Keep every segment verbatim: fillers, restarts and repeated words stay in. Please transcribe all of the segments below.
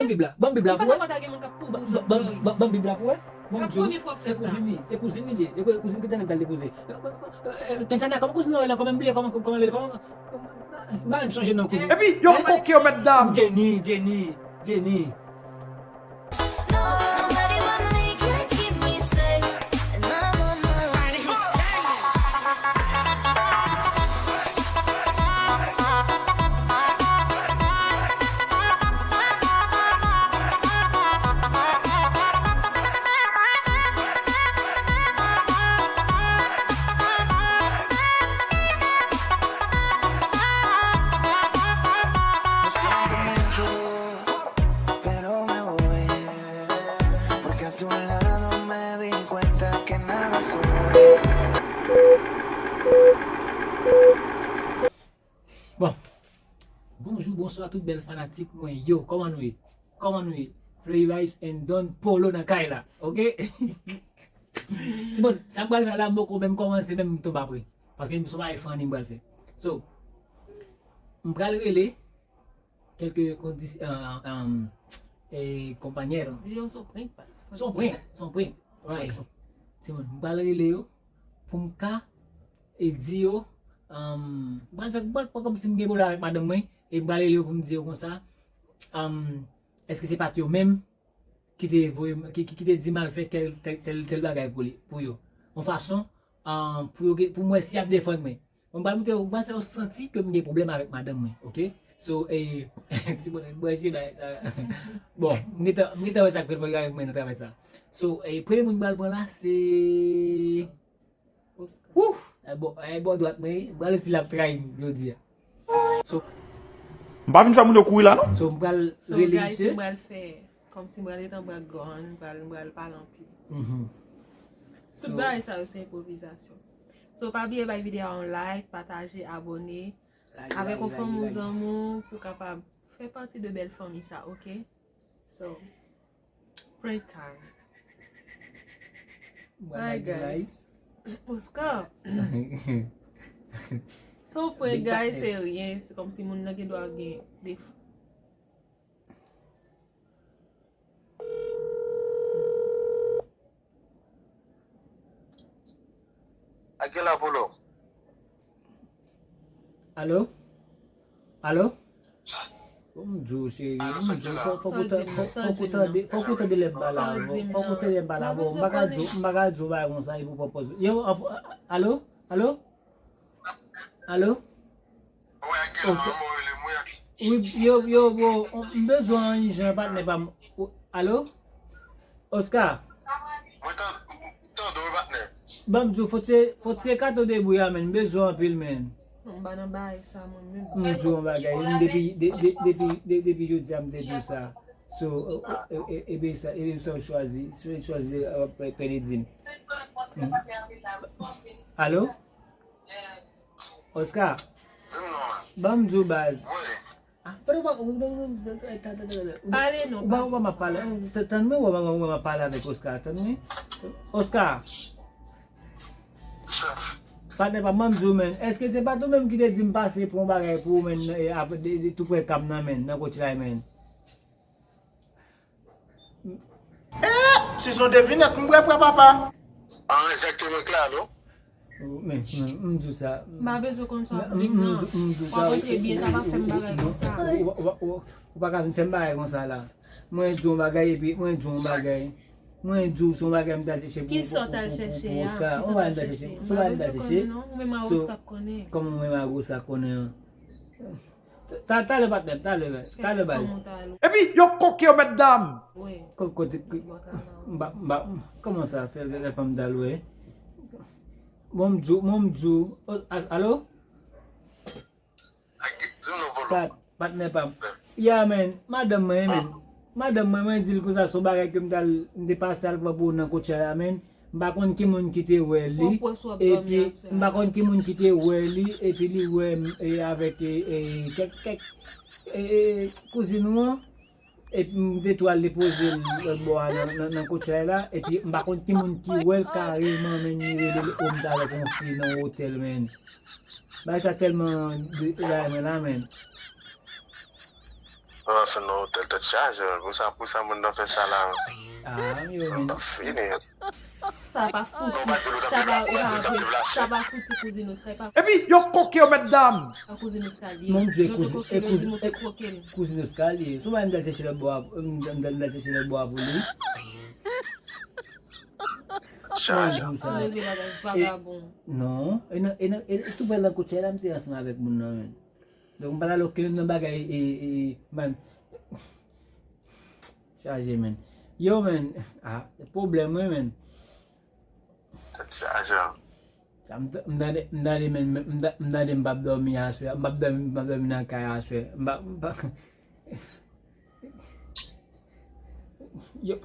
Bib la. Ban m Bib la pou wè. Ban, ban, ban, ban m Bib la pou wè. Ban m di w, se kouzin li. Se kouzin li ye. E kouzin ki te nan dal depoze. Kensana, kòman kouzin nan la, kòman bliye, kòman, kòman li, kòman, m pa menm sonje non kouzin. Epi, yo koke yo, mèt dam. Jenny, Jenny, Jenny. Bon. Bonjou, bonswa tout bèl fanatik mwen yo. Kòman nou ye? Kòman nou ye? Fleury Vibes and Don Polo nan kay la. Oke? Timoun, sa m pral fè la, m poko menm kòmanse, menm m tonbe apre. Paske m se yon bagay funny m pral fè. So, m pral rele kèlke kondis-, eh, eh, eh, compañero. Videyo se yon prank, pa? Se yon prank, se yon prank. Right. Timoun, m pral rele yo pou m ka e di yo, um, m pral fè, m pral fè kòmsi m gen pwoblèm avèk madanm mwen, e m pral rele yo pou m di yo konsa, um, èske se pa t yo menm ki te voye m, ki, ki, ki te di m al fè tèl, tèl, tèl, tèl bagay pou li, pou yo? Yon fason, um, pou yo, pou m wè si y ap defann mwen. Bon, m pral montre yo, m pral fè yo santi ke m gen pwoblèm avèk madanm mwen, oke? So, eh, ti bonè, m branche la, la. Bon, m gentan, m gentan wè sa k pral pase avèk mwen nan travay sa. So, eh, premye moun m pral pran la, se Oscar. Ouf! Ay bò, ay bò dwat mwen, m pral si l ap trayi m jodi a. So, m pa vin fè moun yo kouri la, non? So, m pral rele misye. Kòmsi m pral ret an background, m pral, m pral pale anpil. Tout bagay sa yo se enpwovizasyon. So, pa bliye bay videyo a yon like, pataje, abòne avèk yon fanmi ou zanmi w pou w kapab fè pati de bèl fanmi sa, oke? So, prank time. Hi, guys. Oscar. So, prank, guys, se ryen. Se kòmsi moun nan gen dwa gen de Ak gen la Polo. Alo? Alo? Bon, m di w, cheri, m di w, fò, fòk ou tande, fòk ou tande lè m pale avè w. Fòk ou tande lè m pale avè w. M pa ka di w, m pa ka di w bagay konsa epi w pran pòz. Yo, alo? Alo? Alo? Wi, yo, yo, bro, m bezwen w ijan, patnè pa m. Alo? Oscar? Mwen tan-, m tande w, patnè. Ban m di w, fò se, fò se kato debri a, men. M bezwen w anpil, men. M pa nan bagay sa, mwen menm. M di w yon bagay, m depi, de-, de-, depi, de-, depi jodi a, m te di w sa. So, e, e, e, e, ebe sa, ebe sa w chwazi, si w chwazi, e, pè, pè Nedim. Alo? Oscar? Ban m di w baz. Ah, pale non, pale non, ou pa, ou pa m ap pale. Tann mwen, ou pa m ap pale avèk Oscar, tann mwen. Oscar. Patnè pa m, ban m di w, men. Èske se pa t ou menm ki te di m pase pran yon bagay pou ou, men, e, ap-, de, de, tou prè kab nan, men, nan kotye la, men? Eh, se son devinèt, m prè, prè, papa. Ah, egzakteman klè, non? Men, men, m di w sa. M pa bezwen konn sa w ap di m nan. M di w sa. W ap antre byen, sa pa fè m bagay konsa. Ou, ou, ou, ou pa ka vin fè m bagay konsa la. Mwen di w yon bagay epi mwen di w yon bagay. Mwen di w se yon bagay m t al chèche pou, pou, pou, pou, pou Oscar. Yon bagay m t al chèche. Se yon bagay m t al chèche. Ou menm a Oscar konnen. Kòman mwen menm a Oscar konnen an? Ta-, talè patnè, talè, talè baz. Epi, yo koke yo mèt dam. Ko-, kote, ko-, m pa, m pa, kòman sa, fè, fè fanm dal wè? Bon, m di w, bon, m di w, o, a-, alo? Pat-, patnè pa m. Yeah, man, madanm mwen, man. Madanm mwen, mwen di l konsa, se yon bagay ke m t al, m te pase al pran pou ou nan Coachella, man. M pa konn ki moun ki te wè li, epi m pa konn ki moun ki te wè li, epi li wè m, e, avèk, e, e, kèk, kèk, e, e, kouzin ou an, epi m te tou al depoze l lòt bò a nan, nan, nan Coachella, epi m pa konn ki moun ki wè l kareman, men li rele l, o, m t avèk yon fi nan yon otèl, men. Bagay sa tèlman de, la, men, la, men. Nan fin nan otèl tèt chaje, pou sa, pou sa moun nan fè sa la. Ah, yo, men. Fini. Sa pa fouti, sa pa, e pa vre, sa pa fouti kouzin Oscar, e pa. Epi, yo koke yo, mèt dam. An kouzin Oscar li ye. Mon Dieu, kouzin, e kouzin, e kouzin Oscar li ye. Sou mwen, m t al chèche lòt bò a, m t al chèche lòt bò a pou li. Chaje. An regle bagay vagabon. Non, e nan, e nan, e tou prè nan koutchè la, m te ansanm avèk moun nan, men. Donk, m pa t al okenn nan bagay, e, e, e, man. Chaje, men. Yo, men. Ah, pwoblèm, wi, men. Tèt chaje. Sa, m t-, m tande, m tande, men, men, m ta-, m tande m p ap dòmi aswè. M p ap dòmi, m p ap dòmi nan kay aswè. M p ap, m p ap. Yo.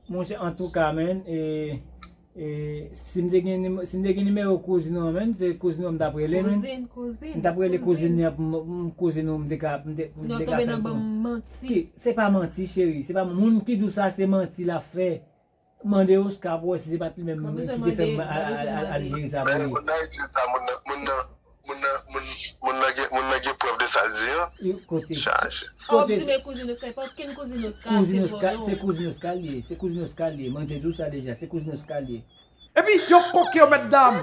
Monchè, antouka, men, e, e, si m te gen nime-, si m te gen nimewo kouzin ou an, men, se kouzin ou m t ap rele, men. Kouzin, kouzin, m t ap rele kouzin. Kouzin li an pou m, m, kouzin ou m te ka, m te, m te ka fè l pou mwen. Non, tonbe nan ban m manti. Ki, se pa manti, cheri. Se pa moun ki di w sa, se manti l ap fè. Mande Oscar pou wè si se pa t li menm ki te fè m al, al, al, al jere sa pou li. Moun nan di sa, moun nan, moun nan, moun nan, moun, moun nan gen, moun nan gen prèv de sa l di an. Kote? Chaje. Kote? Di men kouzin Oscar, pa okenn kouzin Oscar, kouzin Oscar, se kouzin Oscar li ye, se kouzin Oscar li ye. Mwen te di w sa deja, se kouzin Oscar li ye. Epi, yo koke yo, mèt dam.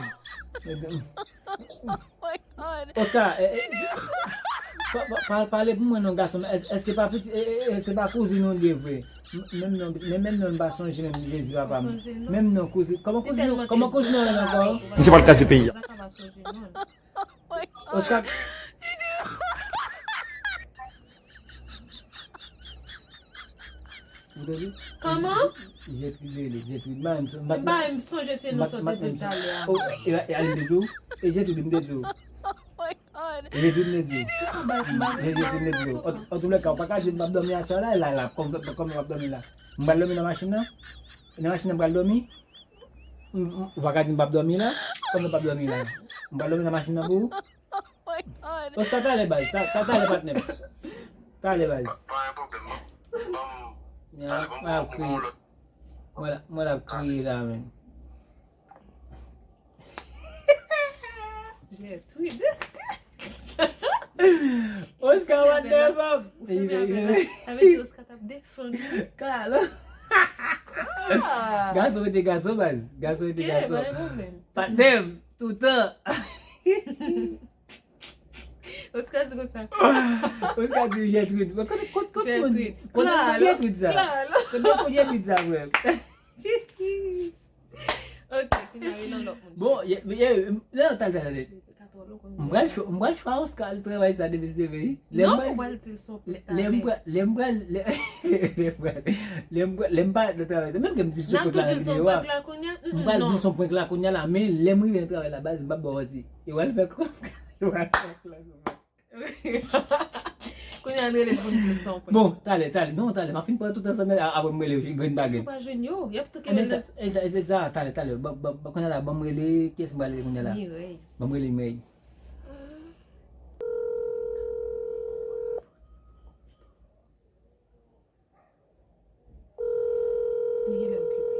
Oscar, eh, eh, pa, pa, pa, pale pou mwen non, gason. Èske pa piti, eh, eh, eh, se pa kouzin ou li ye vre? Menm non, men menm non, m pa sonje menm, Jezi papa m. Menm non, kouzin. Kòman kouzin ou, kòman kouzin ou rele ankò? Misye pral kraze peyi a. Oscar. Ou tande? Kòman? Jetrid rele, Jetrid. M pa menm sonje se non sa w te di m talè a. Oh, e, e, e, e, Jetrid, m te di w. Jetrid, m te di w. Jetrid, m te di w. An, an tou lè ka, ou pa ka di m p ap dòmi aswè la, la, la, kòm, kòm m ap dòmi la. M pral dòmi nan machin nan? Nan machin nan m pral dòmi? M, m, ou pa ka di m p ap dòmi la? Kòm m p ap dòmi la? M pral dòmi nan machin nan pou ou? Oscar, talè, baz. Ta-, ta-, talè, patnè m. Talè, baz. Pa, pa gen pwoblèm, non. Ban m, talè, ban m, ban m, ban m lòt. Mwen la, mwen la ap kriye la, men. Gertrude. Oscar, what the fuck? Ou fè apèl la. Avè di Oscar t ap defann li. Klalo. Gason rete gason, baz. Gason rete gason. Patnè m, toutan. Oscar di konsa. Oscar di Gertrude. Mwen konnen kot, kot moun. Gertrude. Konnen kot Gertrude sa. Konnen kot Gertrude sa, frè. Ok, kounye a rele yon lòt moun. Bon, ye, ye, non, talè, talè, talè. M pral cho-, m pral chwa Oscar al travay sa depi se te vre. Non, ou pral di l se yon prank talè. Lè m pral, lè m pral, lè, lè m pral, lè m pral, lè m pa nan travay sa. Menm ke m di l se yon prank la nan videyo a. M pral di l se yon prank la kounye a la, men lè m rive nan travay la, baz, m p ap ba w manti. Yo pral fè kòb. Yo pral fè kòb la sou mwen. Kounye a n rele l pou n di l se yon prank. Bon, talè, talè. Non, talè. M ap fin pran tout ansanm a-, apre m rele w, grenn pa grenn. Si w pa jwenn yo, y ap tou kenbe l nan. E sa, e sa, talè, talè. Bon, bon, bon, kounye a la, ban m rele, kiyès m pral rele kounye a la? Mireille. Ban m rele Mireille. Li genlè okipe.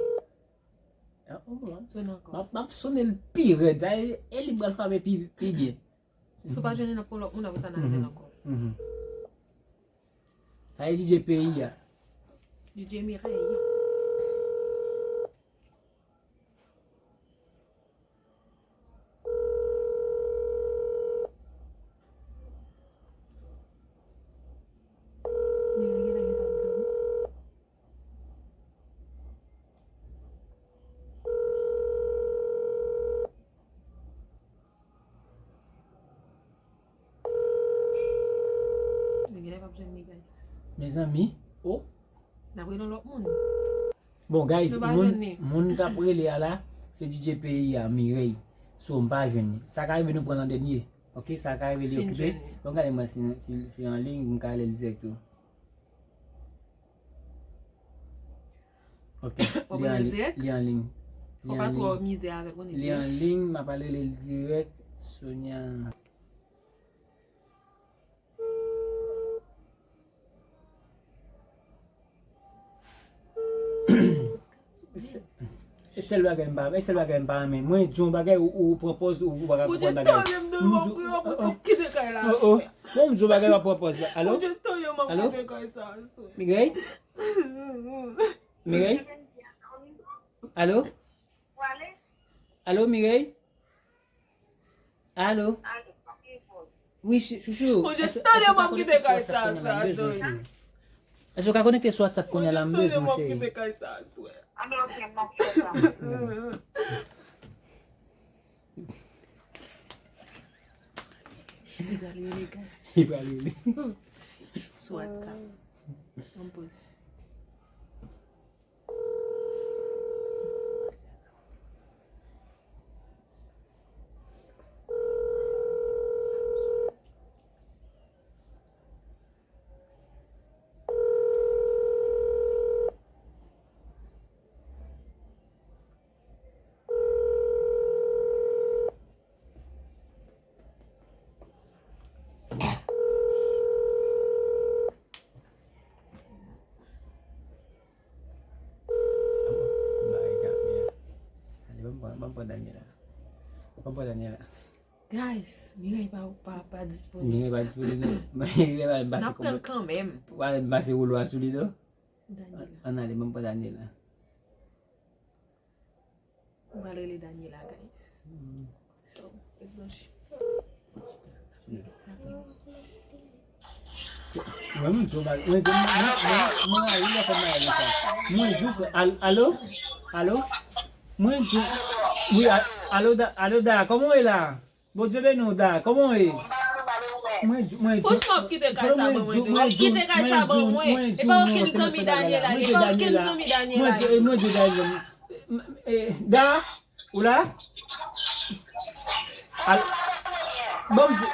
Ah, o mwen. Sonn ankò. M ap, m ap sonnen l pi rèd. A, e, e li pral frape pi, pi byen. Si w pa jwenn li, n ap pran lòt moun, apre sa n a rele l ankò. Sa e D J peyi a. D J Mireille. Li genlè p ap jwenn li, guys. Mezanmi, oh. N ap rele yon lòt moun. Bon, guys, moun, moun t ap rele a la, se D J peyi a, Mireille. So, m pa jwenn li. Sa ka rive nou pran l an dènye. Ok, sa ka rive li okipe. Bon, gade mwen si, si, si an liy, m ka rele l dirèk tou. Ok, li an liy, li an liy. Fò pa twò mize avèk ou, li an liy, m ap al rele l dirèk, Sonia. E sèl bagay m pa, e sèl bagay m pa renmen. Mwen di yon bagay, ou, ou pran pòz, ou, ou pa ka konprann bagay. Ou di, oh, oh. Bon, m di yon bagay, w ap pran pòz la. Alo? Alo? Mireille? Mireille? Alo? Alo, Mireille? Alo? Wi, chouchou. Èske w ka konekte sou WhatsApp kounye a la, m bezwen w, cheri? Li pral rele, guys. Li pral rele. Sou WhatsApp. Ann poze. Guys, Mireille pa, pa, pa disponib. Mireille pa disponib, non. Mireille pa menm pase. N ap pran l kanmenm. Pa menm pase woulo a sou li, non. Daniela. Ann ale, ban m pran Daniela. Mwen rele Daniela, guys. So, e blanchi. Mwen, mwen di w bagay, mwen di w, mwen, mwen, mwen rayi lè fè bagay konsa. Mwen di w sa, al-, alo? Alo? Mwen di w, wi, a-, alo, Da-, alo, Da, kòman w ye la? Bondye beni w, Da. Kòman w ye? Mwen di, mwen di, franchman, w ap kite kay sa ban mwen, tou. W ap kite kay sa ban mwen. E pa okenn zanmi Daniela li, e pa okenn zanmi Daniela li. Mwen di, mwen di, Da, eh, Da, ou la? Al-, bon, m di,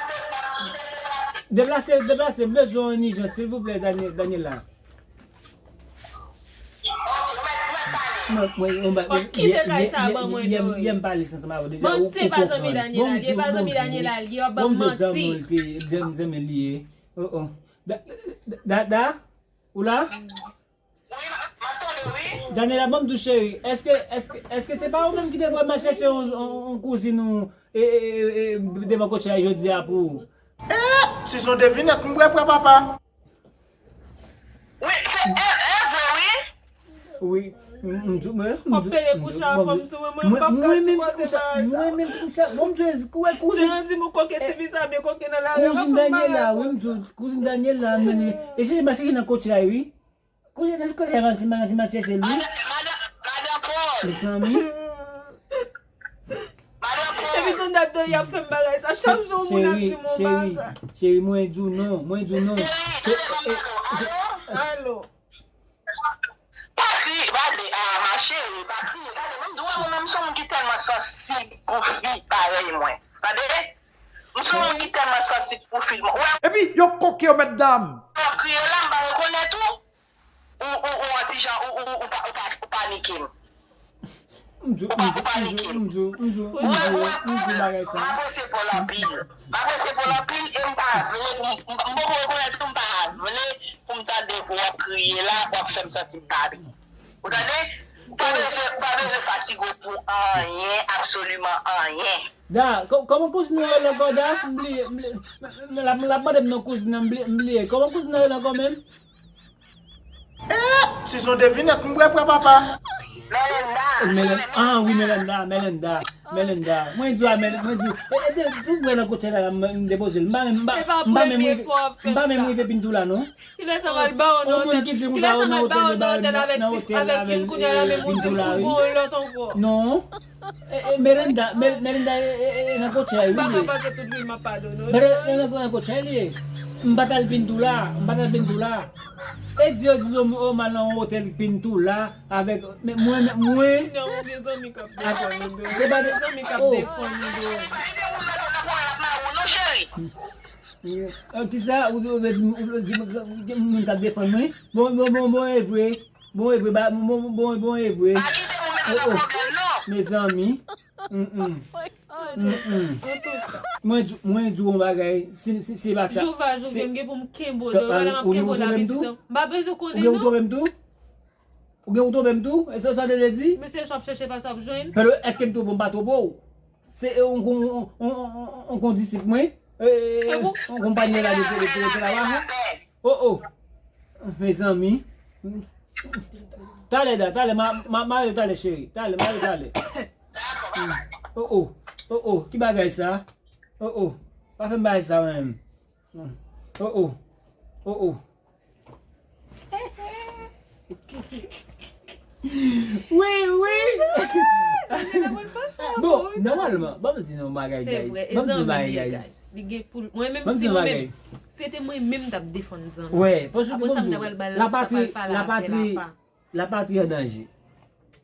deplase, deplase, m bezwen w an ijans, silvouplè, Danie-, Daniela. Mwen, mwen, mwen, mwen, kite kay sa ban mwen, Dori. Yè m pale ansanm avè w deja. Bon, se pa zanmi Daniela li ye, e pa zanmi Daniela li ye, w ap ban m manti. Zanmi l te, zanmi, zanmi l ye. Oh, oh. Da, Da, Da, Da, ou la? Wi, m ap tande, wi. Daniela, ban m di w, cheri, èske, èske, èske se pa ou menm ki te voye m al chèche yon, yon, yon kouzin ou, e, e, e, e, devan kotye a jodi a pou ou? Eh, si se yon devinèt, m prè, prè, papa. Wi, se, e, e vre, wi. Wi. M, m, m, m, m, w ap pele kouch a fanm sou mwen, mwen, m p ap ka sipòte bagay sa. Mwen menm kouch a, bon, m jwe kouwe kouzin. Jan di m ou koke ti fi sa byen koke nan lari a, kouzin Daniela, wi, m di w, kouzin Daniela, men, e se m al chèche nan kotye a, wi. Kouzin nan kotye a, m al, m al, m al chèche l, wi. Madan, madan, madan Paul. Mezanmi. Madan Paul. Epi tande Dori ap fè m bagay sa. Chak jou moun ap di m yon bagay. Cheri, cheri, mwen di w non, mwen di w non. Cheri, cheri, alo? Alo? Pa kriye, gade, ah, ma chérie, pa kriye. Gade, mwen, mwen, mwen menm, se yon moun ki tèlman sansib pou fi parèy mwen. Tande? Mwen se yon moun ki tèlman sansib pou fi mwen. Ou wè? Epi, yo koke yo, mèt dam. Yo kriye la, m pa rekonèt ou. Ou, ou, ou an ti jan, ou, ou, ou pa, ou pa, ou panike m. M di w, m di w, m di w, m di w, m di w, m di w bagay sa. M apresye Paul anpil. M apresye Paul anpil e m pa vle pou m, m, m poko rekonèt tou, m pa vle pou m tande w ap kriye la, w ap fè m santi m pa byen. Ou tande? Ou pa bezwen, ou pa bezwen fatige w pou anyen, absoliman anyen. Da, kò-, kòman kouzin nan rele ankò, Da? M bliye, m bliye. L ap, l ap mande m non kouzin nan, m bliye, m bliye. Kòman kouzin nan rele ankò menm? Eh, si se yon devinèt, m prè, prè, papa. Melenda. Melen-, ah, wi, Melenda, Melenda, Melenda. Mwen di w a Mel-, mwen di w, e, e, de, tou mwen nan kote la, m, m depoze l. M pa menm, m pa, m pa menm rive, m pa menm rive Pintou la, non. Kilè sa m al ba w nan otèl? Kilè sa m al ba w nan otèl avèk ti, avèk youn kounye a la, menm ou di m pou gon lòt ankò. Non. E, e, Melinda, Mel-, Melinda, e, e, e, nan kote a, wi, li ye. M pa ka pase tout vi m ap padone w. Melinda, nan, nan kote a, li ye. M pa t al Pintou la, m pa t al Pintou la. E di yo di m, o, m al nan yon otèl Pintou la, avèk, men mwen, men mwen. Kounye a ou gen zanmi k ap defann ou, Dori. Ou gen zanmi k ap defann ou, Dori. An, kisa, ou, ou, ou, ou, ou, moun k ap defann mwen? Bon, bon, bon, bon, e vre. Bon, e vre, ba, bon, bon, bon, bon, e vre. Oh, oh. Mezanmi. Mm, mm. Mm, mm. Mwen di, mwen di w yon bagay, si, si, si pa sa. Jovaj, ou gen pou m kenbe w, Dori, wè lè m ap kenbe w la, pitit. M pa bezwen konnen, non. Ou gen pou twonpe m tou? Ou gen pou twonpe m tou? E sa w te vle di? Mesye, sa w ap chèche pa sa w ap jwenn. Pero, èske m twonpe w, m pa twonpe w? Se, e, yon, yon, yon, yon, yon, yon kondisip mwen. E, e, e, yon konpanyè la de, de, de, de travay. Oh, oh. Mezanmi. Talè, da, talè, ma, ma, ma rele talè, cheri. Talè, ma rele talè. Oh, oh, oh, oh, ki bagay sa? Oh, oh, pa fè m bagay sa menm. Oh, oh, oh, oh. Wi, wi. Bon, nòmalman, ban m di nou bagay, guys. Ban m di nou bagay, guys. Li gen pou mwen menm, si mwen menm, se te mwen menm t ap defann zanmi. Wè, paske ban m di nou, lapatri, lapatri, lapatri an danje.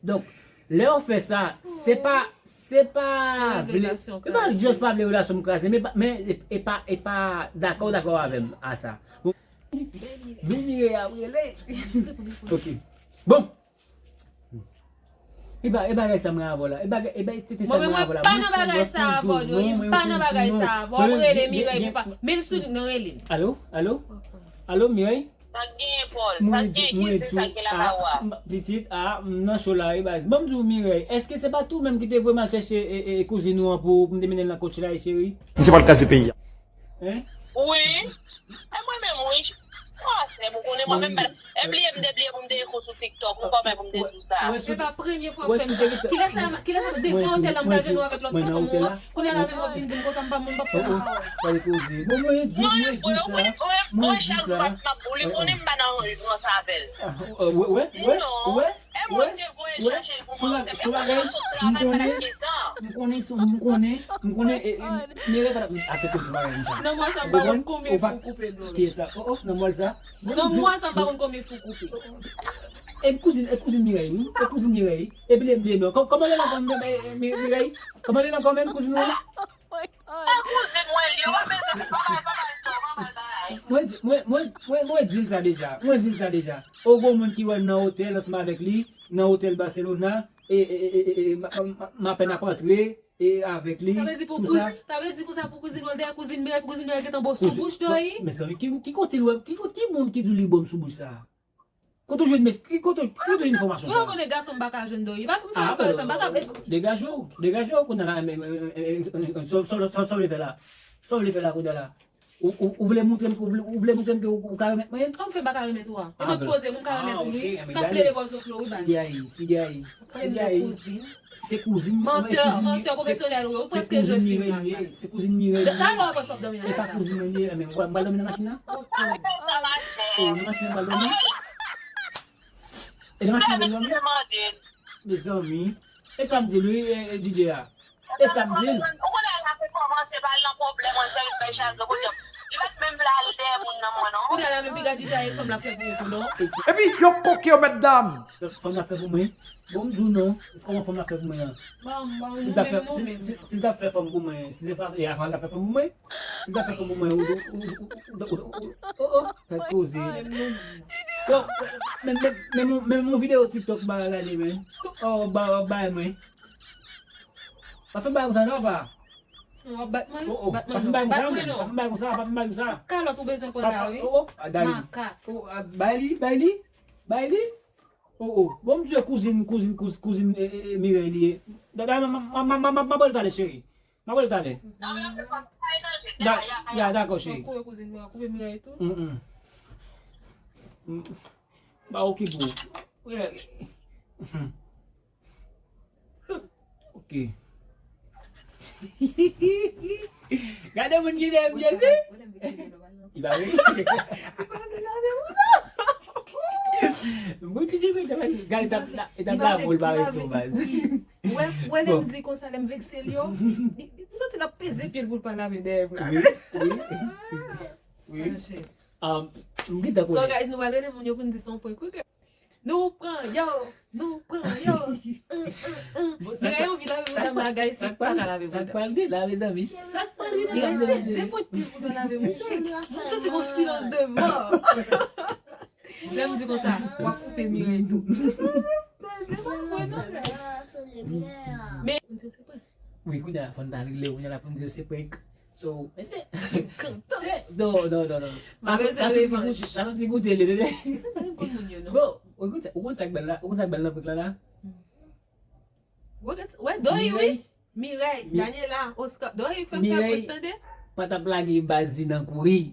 Donk, lè yo fè sa, se pa, se pa vle, se pa just pa vle relasyon m kraze, men, men e, e pa, e pa dakò, dakò avè m a sa. Bon, men Mireille ap rele. Ok. Bon. E ba, e bagay sa mwen avè w la. E bagay, e bagay tete sa mwen avè w la. Mwen pa nan bagay sa avè w, Doyi. M pa nan bagay sa avè w. Ou rele Mireille pou pa. Men l sou li, non, rele l. Alo? Alo? Alo, Mireille? Sa k genyen, Paul? Sa k genyen? Ki se sa k gen la pa w a? Pitit, a, m nan cho la, wi, baz. Ban m di w, Mireille, èske se pa tou menm ki te voye m al chèche, e, e, kouzin ou an pou, pou m te mennen l nan coach la, cheri? Misye pral kraze peyi a. Hein? Wi. E mwen menm, wi. Mwen sè, mwen konnen mwen menm, e bliye m te bliye pou m te ekri w sou TikTok, mwen kòmè pou m te di w sa. Se pa premye fwa w fè m sa. Kilè sa, kilè sa, devan otèl la, m t ajenou avèk lòt fanm ou an. Kounye a la menm w ap vin di m konsa, m pa, m pa pran pawòl. Pale koze. Bon, mwen di, mwen di sa. Mwen di sa. Mwen chak jou m ap, m ap boule, konnen m pa nan anvi pran sa avè l. Wè, wè, wè, wè. E mwen te voye chache l pou mwen, se mwen sot travay pa t ap gen tan. M konnen, m konnen, m konnen, e, e, Mireille pa t ap aksepte pou bagay konsa. Nan mwa sa, m pa konn konbyen fou koupe dlo. Kiyès sa? Oh, oh, nan mwa sa. Nan mwa sa, m pa konn konbyen fou koupe. E kouzin, e kouzin Mireille, wi. E kouzin Mireille. E bliye m, bliye m non. Kò-, kòman li nan kò m, e, e, Mi-, Mireille? Kòman li nan kò menm, kouzin ou an? E kouzin mwen li, yo pa bezwen, pa bay, pa bay tò, pa bay bagay. Mwen di, mwen, mwen, mwen, mwen di l sa deja. Mwen di l sa deja. O, gon moun ki wè l nan otèl ansanm avèk li, nan otèl Barcelona, e, e, m, m, m, m apèn ap antre, e, avèk li, tou sa. Sa vle di pou kouzin, sa vle di konsa pou kouzin ou an, dèyè kouzin Mireille, pou kouzin Mireille gentan bo sou bouch, Doyi. Mezanmi, ki, ki kote l wè, ki kote, ki moun ki di w li bo m sou bouch sa? Kote w jwenn, ki kote, ki kote enfòmasyon sa? Ou konnen gason m pa ka jwenn, Doyi. Pa fè m fè sa, m pa ka. Degaje w, degaje w, kounye a la, men, men, men, men, sa, sa, sa, sa w vle fè la? Sa w vle fè la, kounye a la? Ou, ou, ou vle montre m, ou vle, ou vle montre m ke ou, ou ka remèt mwen? Kòman fè m pa ka remèt ou a? E mwen poze, moun ka remèt ou, wi. M ap plede ba w zoklo, wi, baz. Sidi ayi, sidi ayi. Premye kouzin. Se kouzin, mantè, mantè pwofesyonèl, wi, ou prèske jwe fim la. Se kouzin Mireille. Talè w ap wè si w ap dòmi nan kay sa. E pa kouzin mwen li ye, men mwen pral dòmi nan machin nan. Oh, nan machin nan pral dòmi. E nan machin nan pral dòmi. Mezanmi. E sa m di l, wi, e, e, D J a. E sa m di l. Ou konnen la pou kòmanse pa al nan pwoblèm, an sèvis bay chagren, bon djòb. Li pa t menm vle al dèyè moun nan mwen non. Kounye a la menm piga D J a e fanm la fè pou ou tou non. Epi yo koke yo mèt dam. Fanm la fè pou mwen. Bon, m di w non, kòman fanm la fè pou mwen an? Si l ta fè, si, si, si l ta fè fanm pou mwen, si l te fè, e avan l ta fè fanm pou mwen, si l ta fè fanm pou mwen, ou, ou, oh, oh, kèk koze. Yo, men, men, men, men yon videyo TikTok ba gade, men. Oh, ba, ba, ba mwen. Pa fè bagay konsa non, pa. W ap bat mwen? Oh, oh, pa fè bagay konsa, non. Pa fè bagay konsa, pa fè bagay konsa. Kalòt ou bezwen pran la, wi. Oh, oh, a, dale. Makak. Oh, a, bay li, bay li, bay li. Oh, oh. Bon, m di kouzin, kouzin, kouz-, kouzin, e, e, e, Mireille li ye. Da, da, ma, ma, ma, ma, ma, ma, ma, ba l talè, cheri. Ma, ba l talè. Da, ya, dakò, cheri. Koupe kouzin mwen, koupe Mireille tou. Mm, mm. Mm. Ba, okipe w. Ok. Gade moun ki dèyè m, Jezi. Li pa vle. Moun ki di, gade, t ap la, t ap la, moun pa reso baz. Wè, wè, lè m di konsa, lè m vekse l yo, li, li, m santi l ap peze pye l pou l pa lave dèyè m la. Wi, wi, wi. Monchè. Um, m gentan konnen. So, guys, nou pral rele moun yo pou n di se yon prank, wi. Nou pran yo, nou pran yo. Mm, mm, mm. Bon, sa k pral, sa k pral, sa k pral gen la, mezanmi? Sa k pral gen la, mezanmi? Li peze pwent pye pou nou lave, monchè. M santi gon silans de mò. Lè m di konsa, w ap koupe Mireille tou. Peze pa mwen non, guys. Men, wi, kounye a la, fò n ta rele, kounye a la pou n di yo se prank. So, men se, se, non, non, non, non. Sa, sa, sa, sa, sa, sa ti goute li, tande. Bon, ou konn sa, ou konn sa k bèl la, ou konn sa k bèl nan prank la, la? Wè, Doyi, wi. Mireille, Daniela, Oscar. Doyi, fè m fè prank, tande. Pa t ap lage baz li nan kouri.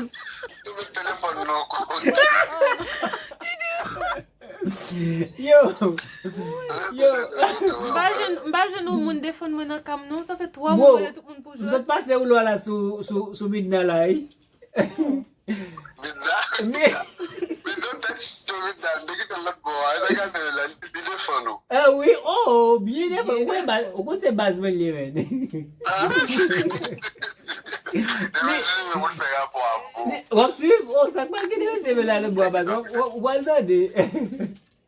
Yo met telefòn nan kote. Yo, yo. M pa jwenn, m pa jwenn yon moun defann mwen nan ka m non. Sa fè twa mwa mwen tout moun pou jwenn. M sot pase ou lwa la sou, sou, sou Midna la, wi. Midna. Men, Men non, tèks yo Midna. M te kite l lòt bò a. E sa gade la, li defann ou. Ah wi, oh, byen defann. Ou konn baz, ou konn se baz mwen li ye, men. Depi si mwen fè rapò avè w. W ap swiv? Oh, sa k pral gen depi se men la lòt bò a baz. W ap, w ap, w ap tande.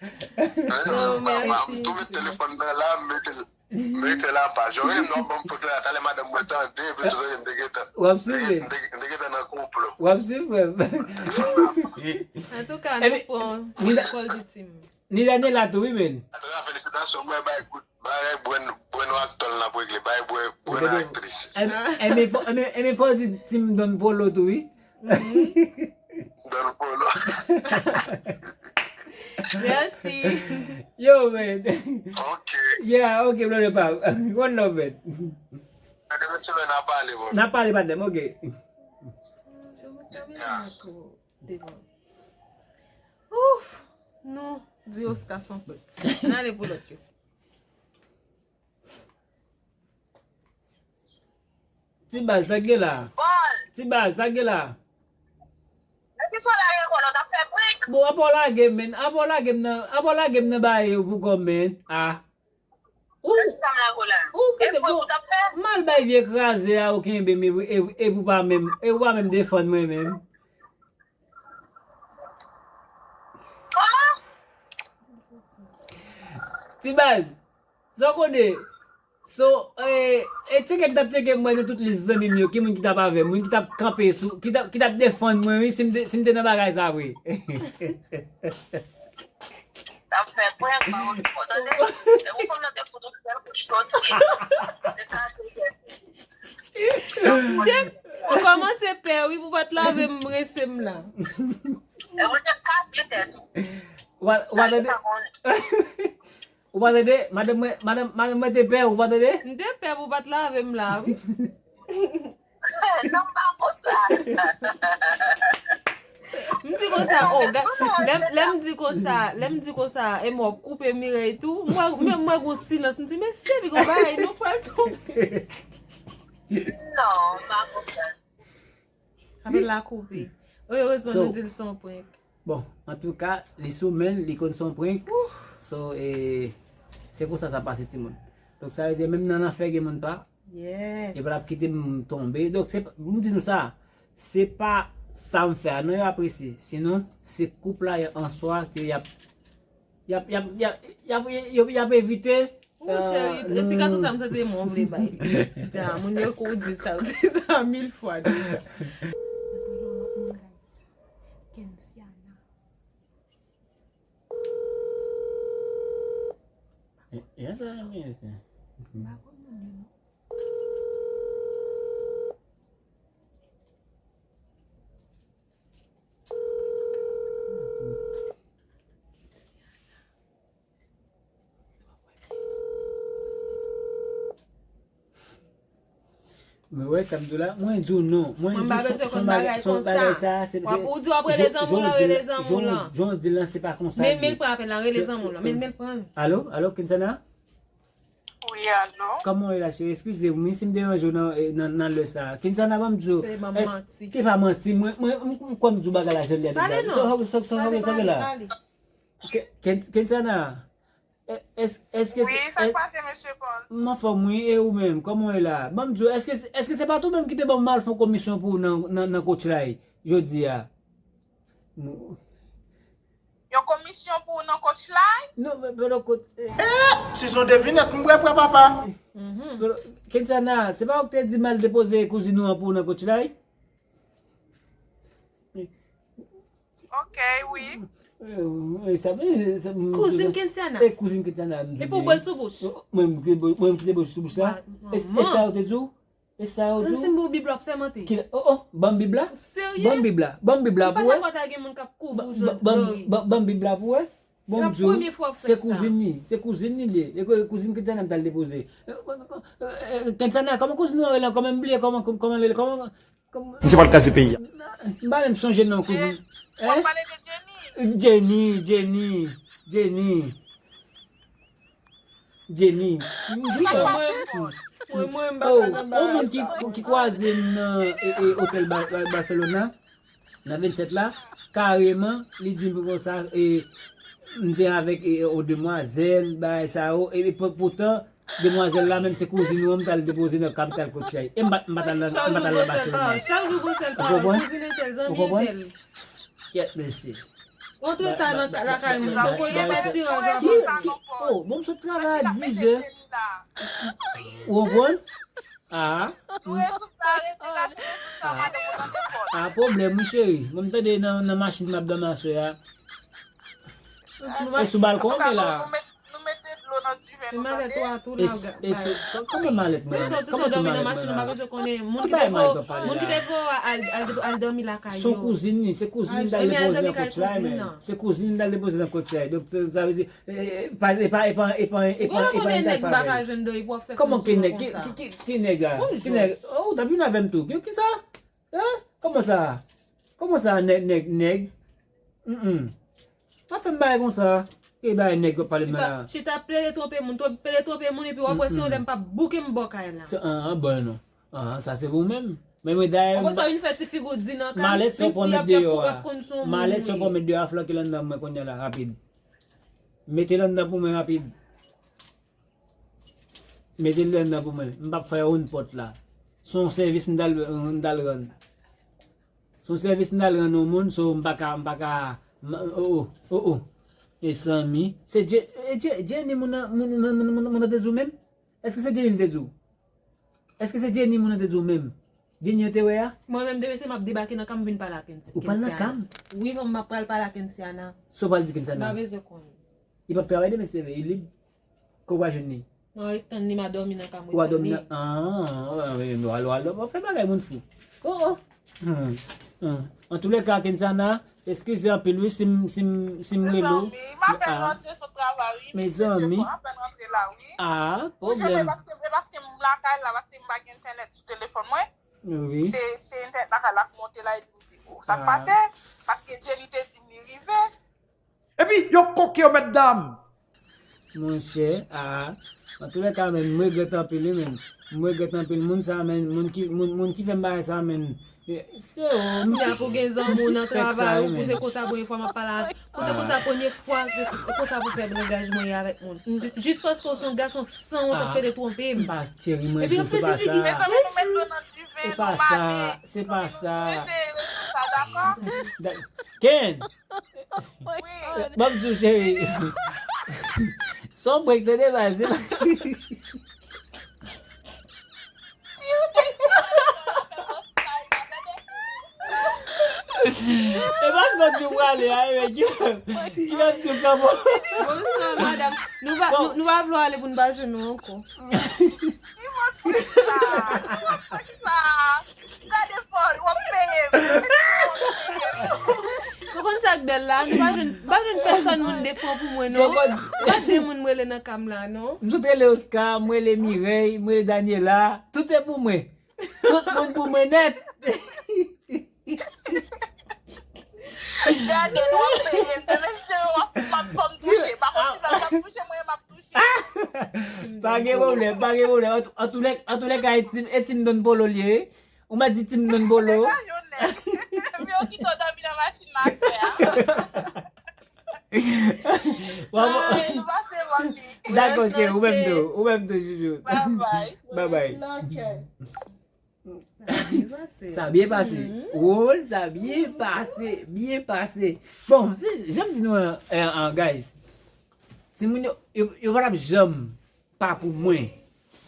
M tou met telefòn nan la, m mete l. Mete la pa. Jore m nan banm foto la, talè madanm mwen tande, epi tou m te gentan. W ap swiv, men. M te m te gentan nan konplo. W ap swiv, frè m. Antouka, nou pran Kòl di Tim. Nidane la tou, wi, men. Antouka, felisitasyon, mwen bay kout, bay bwè, bwè nou ak tòl n ap regle, bay bwè, bwè nou ak aktris. Enben fò, enben fò di Tim Don Polo tou, wi. Don Polo. Merci. Yo, man. Ok. Yeah, ok, brother Pam. One love, man. Demen semèn n a pale, bro. N a pale, partner m, ok. Ouf, nou di Oscar son pèp. N ale pou lòt yo. Ti baz, sa gen la? Ti baz, sa gen la? Mèsi Sola Rekò, lòt ap fè prank. Bon, apa w lage m, men? Apa w lage m nan, apa w lage m nan bagay yo pou kò m, men? Ah. Ou, ou kite bon, m al bay vye kraze a, ou kenbe m, e, e, e pou pa menm, e ou pa menm defann mwen menm. Ti baz, sa w konnen? So, e, e tcheke m t ap tcheke m wè nan tout lis zanmi m yo, ki moun ki t ap avè m, moun ki t ap kanpe sou, ki t ap, ki t ap defann mwen, wi, si m te, si m te nan bagay sa vre. T ap fè prank, pa konn ki fò tande. E ou fanm nan te fout ou fè kout chòt, te kase tèt. Ou kòmanse pè, wi, pou pa t lave m, rese m la. E ou te kase tèt ou. Ou pa, ou pa tande? Ou pa tande? Madanm mwen, madanm, madanm mwen te pè, ou pa tande? M te pè pou pa t lave m la, wi. Non, pa konsa. M di konsa, oh, ga- lè, lè m di konsa, lè m di konsa, e mwen koupe Mireille tou. Mwen, mwen, mwen gon silans, m di, mesye, pi gon bagay, nou pral tonbe. Non, pa konsa. Apèl la koupe. Erezman nou di l se yon prank. Bon, antouka, li sou men l, li konn se yon prank. So, e, se konsa sa pase, timoun. Donk, sa vle di, menm nan lanfè, gen moun pa. Yes. E pa l ap kite m tonbe. Donk, se pa, m di nou sa, se pa sa m fè a, non, yo apresye. Sinon, se koup la, an swa, ke y ap, y ap, y ap, y ap, y ap, y ap, y ap evite. Mon cheri, esplikasyon sa m santi se mwen w vle bay. Ja, moun yo kou di sa, w di sa mil fwa deja. Yes, I am, yes. Men wè sa m di w la, mwen di w non. Mwen di w se yon bagay, se yon bagay sa, se, w ap, ou di w ap rele zanmi w lan, rele zanmi w lan. Jan w di l lan, se pa konsa l ye. Men, men l pran apèl la, rele zanmi w lan. Men, men l pran l. Alo, alo, Kinsana? Wi, alo. Kòman w ye la, cheri? Eskize m, wi, si m deranje w nan, nan, nan lè sa. Kinsana, ban m di w, se pa manti, mwen, mwen, m, m kwè m di w bagay la jan l ye deja. Pale non. Sa w gen la? Ke-, Ken-, Kensana, e-, es-, èske se, wi, sa k pase, mesye Paul? M anfòm, wi, e ou menm, kòman w ye la? Ban m di w, èske, èske se pa t ou menm ki te ban m al fè yon komisyon pou w nan, nan, nan Coach Life jodi a? Yon komisyon pou w nan Coach Life? Non, men, men, non, kot, e, si se yon devinèt, m prè, prè, papa. Kensana, se pa ou ki te di m al depoze kouzin ou an pou w nan Coach Life? Ok, wi. E, e, sa, e, sa, m, kouzin Kensiana. E kouzin Kensiana, m di. Epi w bwè l sou bouch. Mwen, mwen, mwen ki te bwè sou bouch la. E, e sa yo te di w? E sa yo di w? Si m ba w Bib la, w ap sèmante. Ki, oh, oh, ban m Bib la. Ou serye? Ban m Bib la. Ban m Bib la pou w wè. Ou pa dakò ta gen moun k ap kouvri w jodi a, wi. Ban, ban, ban m Bib la pou w wè. Bon, m di w, se kouzin li, se kouzin li li ye. E ko-, kouzin Kensiana m t al depoze. E, e, e, Kensiana, kòman kouzin ou an rele ankò? M bliye kòman, kòman l rele, kòman, kòman. Misye pral kraze peyi a. M pa menm sonje non, kouzin. W ap pale de Jenny? Jenny, Jenny, Jenny. Jenny. Mwen, mwen, mwen, m pa ka nan bagay sa. Oh, yon moun ki, ki kwaze m nan, e, e, otèl Ba-, Ba-, Barcelona. Nan vennsèt la, kareman, li di m konsa, e, m te avèk, e, yon demwazèl, bagay sa yo, e, e, pou-, poutan, demwazèl la, menm se kouzin ou an, m t al depoze nan kapital Coach Life. E m pa t, m pa t al nan, m pa t al nan Barcelona. Ou konprann? Ou konprann? Kèt, mesye. Antretan, nan lakay mwen, pa voye pati an. Ki, ki, oh, bon, m sot travay a dizè. Ou konprann? Ah. Nou rezoud sa, rete la, nou rezoud sa, madanm, ou tande, Paul? Ah, pwoblèm, wi, cheri. Mwen, m tande nan, nan machin m ap dòmi aswè a. E sou balkon ou ye la? Nou met-, nou mete dlo nan diven nou, tande? E, e sou, kòman malèt mwen? Kòman tou malèt mwen? Ki bagay malèt w ap pale la? Son kouzin li, se kouzin li, dal depoze nan Coach Life, men. Se kouzin li, dal depoze nan Coach Life. Donk, sa vle di, E, e, pa, e pa, e pa, e pa, e pa, e pa yon ta favè. Kòman ki nèg? Ki, ki, ki, ki nèg a? Ki nèg? Oh, ou t ap vin avè m tou. Ki, ki sa? Hein? Kòman sa? Kòman sa, nèg, nèg, nèg? Mm, mm. Pa fè m bagay konsa. E bagay nèg w ap pale m nan la. Chita, chita plede twonpe moun, twonpe, plede twonpe moun, epi w ap wè se yon lè m p ap bouke m bò kay la. Se, ah, ah, bon, non. Ah, sa se pou ou menm. Men mwen dayè, malèt sa w pran met deyò a. Malèt sa w pran met deyò a, flanke l anndan mwen kounye a la, rapid. Mete l anndan pou mwen rapid. Mete l anndan pou mwen. M p ap fè yon pòt la. Se yon sèvis m t al, m t al rann. Se yon sèvis m t al rann yon moun, so m pa ka, m pa ka, m, oh, oh, oh, oh. Mezanmi. Se Je-, e Je-, Jenny moun nan, moun, moun, moun, moun, moun nan te di w menm? Èske se Jenny l te di w? Èske se Jenny moun nan te di w menm? Jenny yo te wè a? Mwen menm demen se m ap debake nan ka m vin pale a Kensiana. Ou pral nan ka m? Wi, m ap pral pale a Kensiana. Sa w pral di Kensiana? M pa bezwen konnen. Li p ap travay demen se vre, li lib. Kò w pa jwenn li. Mwen ret tann li, m a dòmi nan ka m, ret tann li. Ou a dòmi nan, ah, ah, wi, w al, w al, w al fè bagay moun fou. Oh, oh. Hmm, hmm. Antoulèka, Kensana, eskize anpil wi si m, si m, si m rele w. Mezanmi, m apèn rantre sot travay wi, m chèche kò, apèn rantre la wi. Ah, pwoblèm. Ou jwenn, e paske, e paske m lakay la, paske m pa gen entènèt sou telefòn mwen. Wi. Se, se entènèt lakay la k monte la epi m di, oh, sa k pase? Paske Jenny te di m li rive. Epi, yo koke yo, mètdam! Monchè, ah, antoulèka, menn, m regrèt anpil, wi, menn. M regrèt anpil. Moun sa, menn, moun ki, moun, moun ki fè m bagay sa, menn. Se yo, m sis-, pou gen zanmi nan travay, ou pou se konsa premye fwa m ap pale avè, pou se konsa premye fwa, konsa pou fè langaj mwen ye avèk moun. Jis paske w se yon gason san wont, ou te twonpe m. M pa, cheri, mwen di w, se pa sa. Se pa sa, se pa sa. Ken! Wi. Ban m di w, cheri. Se yon prank tande, baz. Se pa, e paske w di w prale a, e ki, ki lòt tou kòman? Bonswa, madanm. Nou pa, nou, nou pa vle w ale pou n pa jwenn ou ankò. Ki mòd prank sa? Ki mòd prank sa? Gade Paul, w ap peye m. W ap peye m. Ou konn sa k bèl la? Nou pa jwenn, pa jwenn pèsòn moun depan pou mwen, non. Pa de moun m rele nan ka m la, non. M sot rele Oscar, m rele Mireille, m rele Daniela. Tout se pou mwen. Tout moun pou mwen nèt. Gade, w ap peye m. Demen se w ap, m ap fè m touche. Pa konn si l ap touche mwen, m ap touche. Pa gen pwoblèm, pa gen pwoblèm. An tou, an tou lè, an tou lè ka, e Tim, e Tim Don Polo l ye. Ou mèt di Tim Don Polo. Yo kite w dòmi nan machin la atè a. Ay, nou pase bò li. Dakò, cheri, ou menm tou, ou menm tou, chouchou. Bye bye. Bye bye. Sa byen pase. Wol, sa byen pase, byen pase. Bon, se, jan m di nou an, an, an, guys. Timoun yo, yo, yo pa t ap janm pa pou mwen.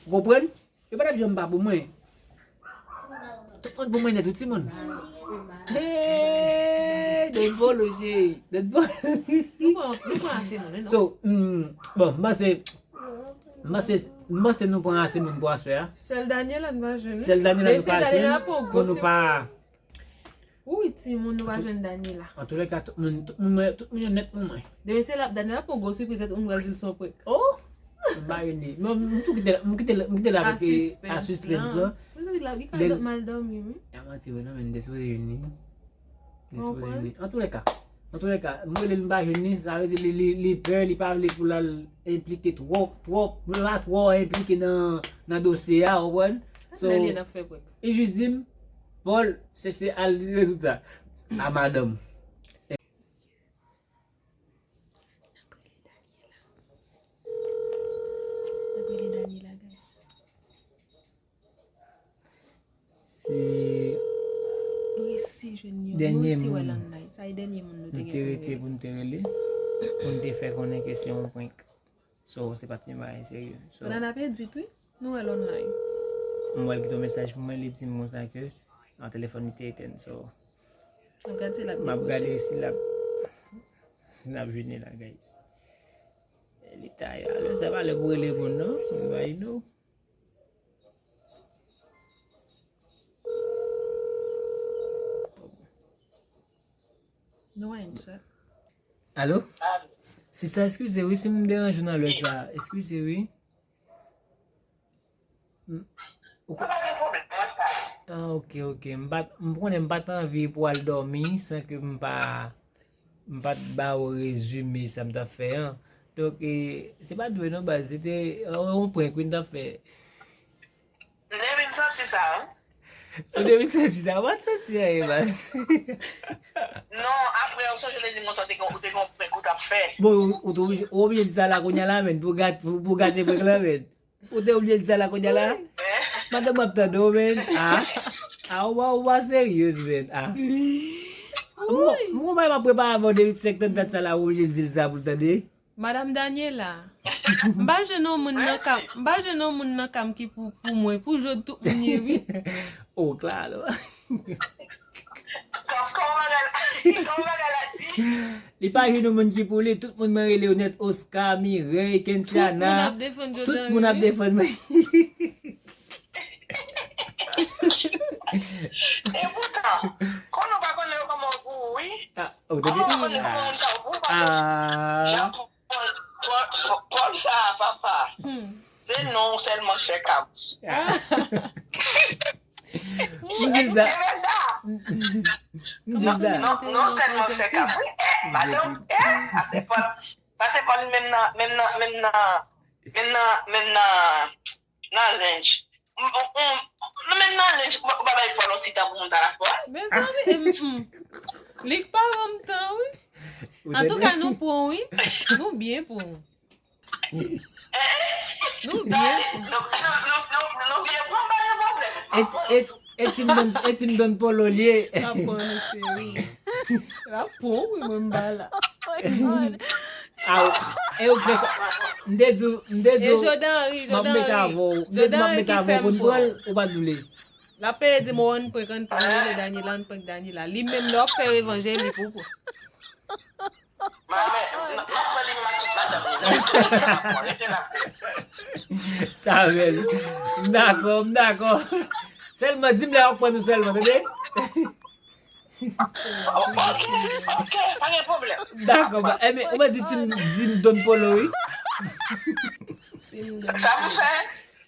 Ou konprann? Yo pa t ap janm pa pou mwen. Tout moun pou mwen nèt, wi, timoun. Hey, Don Polo, cheri. Don Polo. Nou pran, nou pran ase moun, non? So, mm, bon, m panse, m panse, m panse nou pran ase moun pou aswè a. Sèl Daniela nou pa jwenn, wi. Sèl Daniela nou pa jwenn. Pou nou pa Wi, timoun, nou pa jwenn Daniela. Antoulèka, tout moun, tout moun, tout moun yo nèt pou mwen. Demen se la, Daniela pran gwo sipriz, tout moun pral di l se yon prank. Oh! M pa jwenn li. Men m tou kite l, m kite l, m kite l avèk, eh, a suspense lan. Li ka mal dòmi, wi. A manti, wi, non, men m te sipoze jwenn li. M te sipoze jwenn li. Antoulèka, antoulèka, m rele l, m pa jwenn li, sa vle di li, li, li pè, li pa vle pou l al enplike twòp, twòp, pou l pa twò enplike nan, nan dosye a, ou konprann? So, men li n ap fè prank. Li jis di m, Paul, chèche al rezoud sa a madanm. N ap rele Daniela. N ap rele Daniela, guys. Se dènye moun nou te rete pou n te rele, pou n te fè konnen ke se yon prank. So, se pa t yon bagay serye. So, pandan n ap edit, wi, nou wè l online. M wè l kite yon mesaj pou mwen, li di m konsa ke, ah, telefòn li te etèn. So, m ap gade si l ap, si l ap jwenn li la, guys. Li ta ye. Alò, se pa lè pou rele moun, non. Everybody know. No answer. Alo? Sista, eskize wi si m deranje w nan lè sa. Eskize wi. M, ou ko-, ah, ok, ok. M pa t, m konnen m pa t anvi pou al dòmi san ke m pa, m pa t ba w rezime sa m t ap fè an. Donk, e, se pa t vre non, baz. Se te, e, yon prank wi n t ap fè. M te vin santi sa, wi. Ou te vin santi sa? Ou pa t santi anyen, baz. Non, apre, ou sonje lè di m konsa, ou te gen, ou te gen yon prank ou t ap fè. Bon, ou, ou te oblije, ou oblije di sa la kounye a la, menn, pou gate, pou, pou gate prank la, menn. Ou te oblije di sa la kounye a la? Madanm w ap tande w, men. Ah. Ah, ou pa, ou pa seryez, men. Ah. Mwen, mwen, m ap prepare avè w depi senk tan dat sa la, ou oblije di l sa pou l tande. Madam Daniela, m pa jwenn yon moun nan kam, m pa jwenn yon moun nan kam ki pou, pou mwen, pou jòd tout moun ye, wi. Oh, claro. Kòman bagay la, kòman bagay la di? Li pa jwenn yon moun ki pou li, tout moun mwen rele yo nèt, Oscar, Mireille, Kentiana. Tout moun ap defann Jodari. Tout moun ap defann mwen. E poutan, konnen w pa konnen yo kòman w pou ou, wi. Ah, ou te di? Kòman w pa konnen kòman moun sa yo pou ou, paske Jean Paul, Paul, Paul, Paul sa a, papa. Se non w sèlman k fè kab. Ah. M di sa. M di sa. Non, non, non sèlman k fè kab. Wi, eh, madanm, eh, pase Paul, pase Paul menm nan, menm nan, menm nan, menm nan, menm nan, nan lenj. M, m, m, menm nan lenj, ou pa bay Paul yon ti tan pou moun ta la fò. Mezanmi, e, m, m. Li k pa ban m tan, wi. Antouka, nou pran, wi. Nou byen pran. Nou byen pran. Nou, nou, nou, nou, nou byen pran, pa gen pwoblèm. E, e, e Tim Don, e Tim Don Polo l ye. L ap pran, mesye, wi. L ap pran, wi, mwen, m pa la. Ah, e ou fè sa. M te di w, m te di w, m ap mete avè w. M te di w m ap mete avè w pou n pran l, ou pa t vle. L ap peye di m, "Oh, ann prank, ann prank, rele Daniela, ann prank Daniela." Li menm, lè w ap fè revanj, li pou pran. Sa bèl. M dakò, m dakò. Sèlman, di m lè w ap pran nou sèlman, tande? Ok, ok, pa gen pwoblèm. Dakò, ba, enben, ou mèt di Tim, di m Don Polo, wi. Sa pou fè?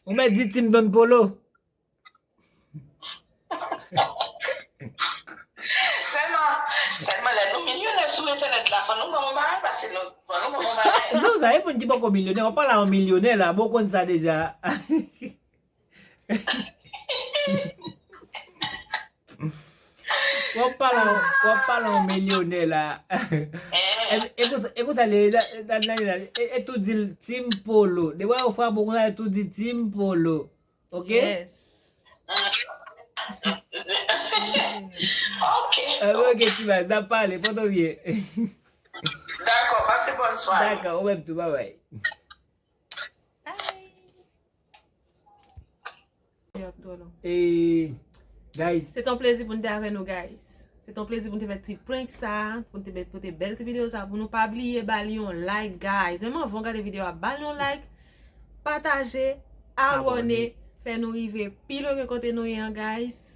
Ou mèt di Tim Don Polo. Sèlman, sèlman lè nou milyonè sou entènèt la, fò nou ban yon bagay, paske nou, fò nou ban yon bagay. Non, sa e moun ki poko milyonè, w ap pale a yon milyonè la, bon, w konn sa deja. W ap pale a, w ap pale a yon milyonè la. E, e konsa, e konsa, le, la, la, la, la, e, e tou di l Tim Polo. Depi w frape w konsa, e tou di Tim Polo. Ok? Yes. Ok. Eh, ok, ti baz, n ap pale, pran w byen. Dakò, pase bòn sware. Dakò, ou menm tou, bye bye. Bye. E, guys. Se t yon plezi pou n te avè nou, guys. Se t yon plezi pou n te fè ti prank sa, pou n te pote bèl ti videyo sa pou nou. Pa bliye ba l yon like, guys. Menm anvan w gade videyo a, ba l yon like, pataje, abòne, fè nou rive pi lwen ke kote nou ye an, guys.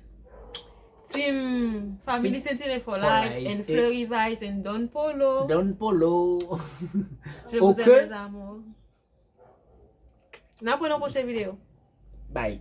Team Family Sentinel for life and Fleury Vice and Don Polo. Don Polo. Je vous aime, mes amours. N ap wè nan pwochen videyo. Bye.